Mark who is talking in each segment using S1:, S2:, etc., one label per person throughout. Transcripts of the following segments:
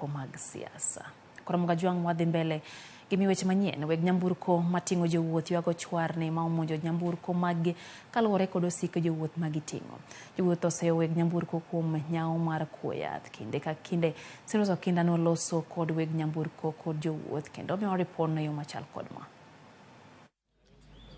S1: Mag siasa. Koro Mgajwang' wadhi mbele gi mi weche manyien. Weg nyamburko mating'o jowuoth ywago chwarni ma omonjo nyamburko maggi kaluwore kod osike jowuoth ma giting'o. Jowuoth oseyo weg nyamburko kuom nyawo mar kuo yath. Kinde ka kinde Cyrus Okinda noloso kod weg nyamburko kod jowuoth kendo omiwa ripodno e yo machal kod ma.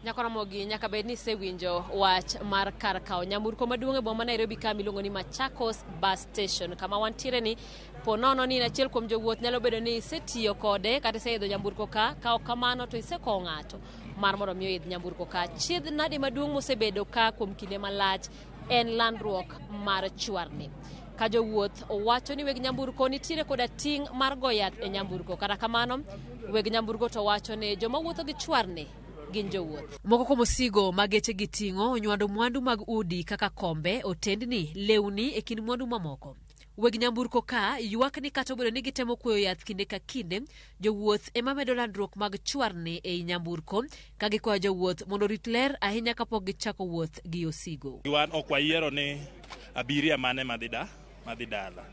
S2: Nyakoromogi nyaka bed ni isewinjo wach mar kar kawo nyamburko maduong' e boma ma Nairobi ka miluongo ni Machakos Bus Station. Kama wantiere ni po nono ni in achiel kuom jowuoth nyalo bedo ni isetiyo kode kata iseidho nyamburko ka, ka ok kamano to isekowo ng'ato mar mondo mi oidh nyamburko ka. Chiedh nadi maduong' mosebedo ka kuom kinde malach en landruok mar chwarni. Ka jowuoth wacho ni weg nyamburko nitiere koda ting' mar go yath e nyamburko. Kata kamano, weg nyamburko to wacho ni joma wuotho gi chwarni gin jowuoth. Moko kuom osigo ma gechegi ting'o onywando mwandu mag udi kaka kombe, otendni, lewni e kind mwandu mamoko. Weg nyamburko ka ywak ni kata obedo ni gitemo kuoyo yath kinde ka kinde, jowuoth ema medo landruok mag chwarni ei nyamburko ka gikwayo jowuoth mondo orit ler ahinya kapok gichako wuoth gi osigo.
S3: Wan ok wayiero ni abiria mane madhi da madhi dala.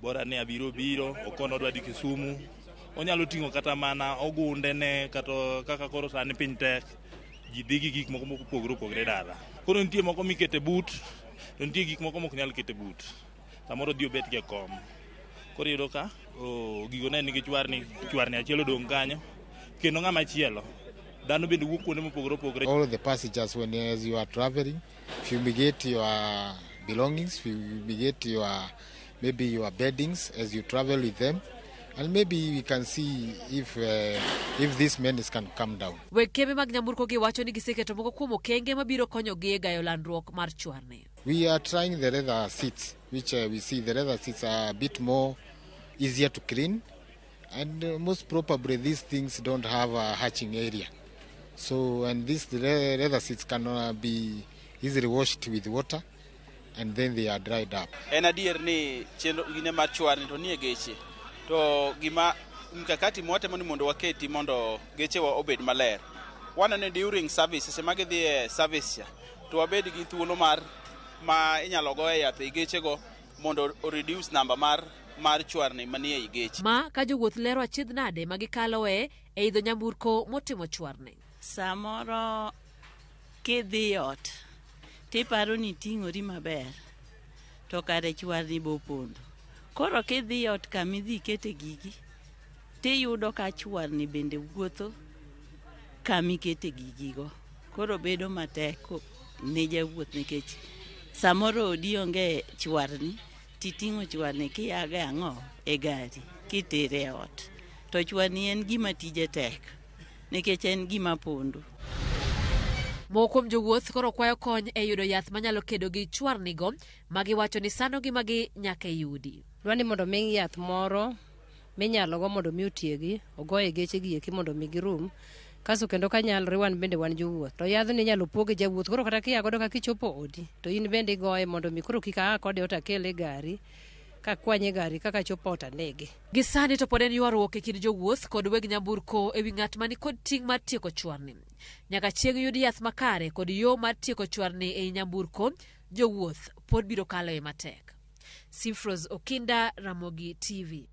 S3: Bora ni abiro biro, okono odwa dhi Kisumu. Onyalo ting'o kata mana ogunde ne kata kaka koro sani piny tek. Ji dhi gi gik moko mopogore opogore dala. Koro nitie moko mikete but, to nitie gik moko mok nyal kete but. Samoro odhi obet gi e kom. Koro iyudo ka oh, gigo ne nigi chwarni, chwarni achiel odong' kanyo. Kendo ng'ama chielo, dhano bende wuok kuonde mopogore opogore.
S4: All the passengers when as you are traveling, fumigate your belongings, fumigate your maybe your beddings as you travel with them, and maybe we can see if these menace can come down.
S2: Weg kembe mag nyamburko gi wacho ni giseketo moko kuom okenge mabiro konyogi e gayo landruok mar chwarni.
S4: We are trying the leather seats, which we see the leather seats are a bit more easier to clean, and most probably these things don't have a hatching area. So, and these leather seats can be easily washed with water, and then they are dried up.
S5: En adier ni chenro gine mar chwarni to nie geche. To gima mkakati mwatemo ni mondo waketi mondo gechewa obed maler. Waneno ni during service, seche ma gidhi e service cha, to wabed gi thuolo mar ma inyalo goye yath e gechego mondo o reduce number mar chwarni manie ei geche.
S2: Ma ka jowuoth lero achiedh nade ma gikaloe e idho nyamburko motimo chwarni.
S6: Samoro kidhi ot tiparo ni iting'ori maber to kare chwarni be opondo. Koro kidhi ot kamidhi ikete gigi tiyudo ka chwarni bende wuotho kamikete gigigo. Koro bedo matek ne jawuoth nikech samoro odi onge chwarni titing'o chwarni kiago e ang'o e gari kitere e ot. To chwarni en gima tije tek nikech en gima pondo.
S2: Moko kuom jowuoth koro kwayo kony e yudo yath manyalo kedo gi chwarnigo ma giwacho ni sando ngimagi nyaka e udi.
S7: Dwa ni mondo mi yath moro minyalo go mondo mi otiegi, ogoye geche gi eki mondo mi girum. Kasto kendo kanyalore wan bende wan jowuoth. To yadhni inyalo pogi jawuoth. Koro kata kia godo kaka ichopo odi, to in bende igoye mondo mi koro kik aa kode ot akele e gari, kakwanye e gari kaka achopo ot anege.
S2: Gi sani to pod en ywaruok e kind jowuoth kod weg nyamburko e wi ng'at ma nikod ting' mar tieko chwarni. Nyaka chieng' yud yath makare kod yo mar tieko chwarni ei nyamburko, jowuoth pod biro kaloe matek. Simfros Okinda, Ramogi TV.